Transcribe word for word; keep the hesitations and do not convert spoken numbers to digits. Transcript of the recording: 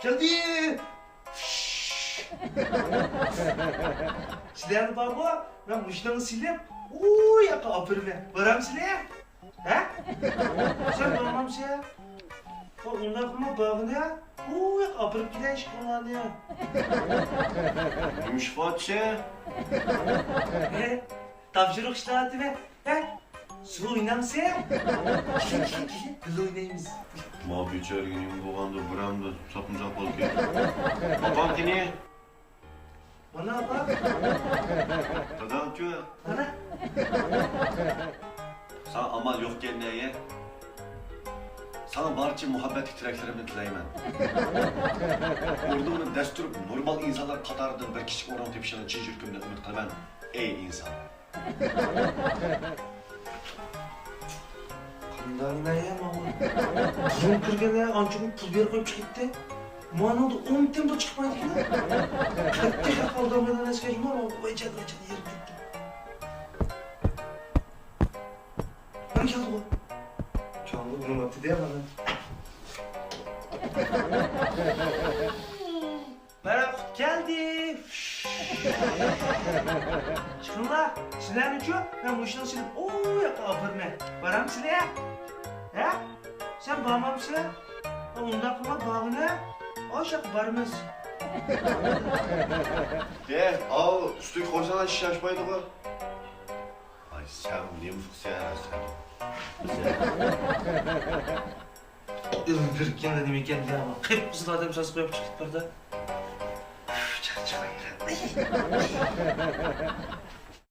كەلدى. سىلەرنى بارغۇ، مەن مۇشۇنى سېلىپ، ئۇ ياققا ئاپىرىمەن. بارامسىلەر؟ ھە؟ سەن بارمامسەن؟ ئۇنداق قىلما، بارغىنە، ئۇ ياققا ئاپىرىپ كېلەي ئىشقىلارنى. نېمە ئىش بارچە؟ ھە؟ تاپشۇرۇق ئىشلەۋاتىمەن. ھە؟ سۇ ئوينامسەن؟ كېلىڭ، كېلىڭ، كېلىڭ، بىللە ئوينايمىز. ما بىچارىگە نېمە بولغاندۇ، بىرەمدە ساقمىساق بولۇپ كەتتى. ئاپام قېنى؟ مانا ئاپا. داداڭچۇ؟ مانا. ساڭا ئامال يوقكەن-دە، يە. ساڭا بارچە مۇھەببەتلىك تىلەكلىرىمنى تىلەيمەن. ئورنۇڭنى دەس تۇرۇپ، نورمال ئىنسانلار قاتارىدىن بىر كىچىك ئورۇن تېپىشىڭنى چىن يۈرىكىمدىن ئۈمىد قىلىمەن، ئەي ئىنسان. قانداق نېمە يا ماۋۇ؟ بۇرۇن كىرگەنلەر ئانچە كۆپ پۇل بېرىپ قويۇپ چىقىپتۇ. مانىڭدا ئون تىن بۇ چىقمايدىكەن. قەتئىي خەق ئالدانمايدىغان ئەسكەر جۇمۇ. ۋايجان، ۋايجان، يېرىم كەتتى. مانا كەلدىغۇ. چاڭغا ئۇرۇنۇۋاپتۇ دە مانا. پاراخوت كەلدى. چىقىڭلار، سىلەرنىچۇ؟ مەن مۇشۇنى سېلىپ ئۇ ياققا ئاپىرىمەن. بارامسىلەر؟ ھە؟ سەن بارمامسەن؟ ئۇنداق قىلما، بارغىنە. ئاشاق بارىمىز. دە، ئاۋۇ ئۈستىگە قويساڭلار ئىش ئاشمايدىغۇ. ئاي، سەن نېمە قىلسەن، سەن؟ ئۆلتۈرگەن نېمىكەن يا، قىپقىزىل ئادەم ساز قويۇپ چىقىپ باردا. ئۇف، چاقچاق.